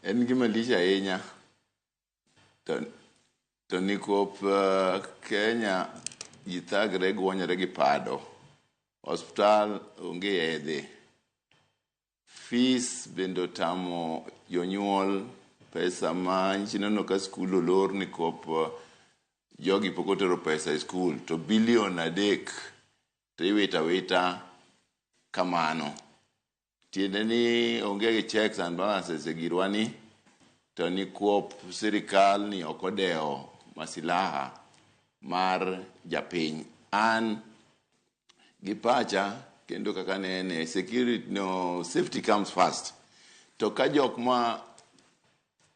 En gima lich ahinya to nikwop Kenya ji thagre guonyore gi pado. Osiptal onge yedhe. Fees bende otamo jonyuol pesa ma nyocha ka skul olor nikwop jogi pok otero pesa e skul to bilion 3 to iwito awita kamano. Tiende ni onge gi checks and balances e girwa ni to nikwop sirikal ni ok odewo masilaha mar japiny. An gi pacha kendo kaka nene security no safety comes first. To ka jok ma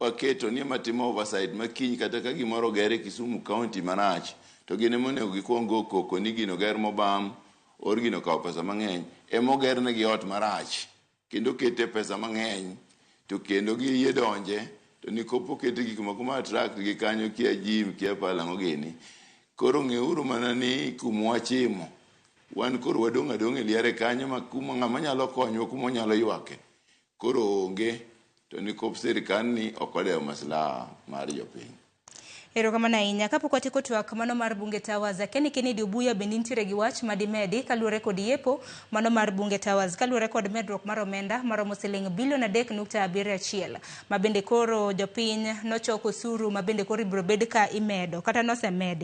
waketo ni ema timo oversight ma kiny kata ka gimoro oger e Kisumu County marach to gin ema onego gikuong go koko ni gino oger mobam or gino okawo pesa mang'eny ema ogernegi ot marach kendo okete pesa mang'eny to kendo giyie donje to nikop okete gik moko ma attract gi kanyo kia gym kia palang'o gini. Koro ng'euru mana ni kumwachimo wan koro wadong' adong'a e liare kanyo ma kuma ng'ama nyalo konywa kuma onyalo ywake koro onge to nikop sirikal ni ok odewo maslaha mar jopiny. Erokamano ahinya. Kapok watieko twak mano mar Bunge Towers, akia ni Kennedy Obuya bende nitiere gi wach madimedi kaluwore kod yepo mano mar Bunge Towers kaluwore kod medruok mar omenda maromo siling bilion 3.71 ma bende koro jopiny nochoko osuru ma bende koro ibiro bed ka imedo kata nosemedi.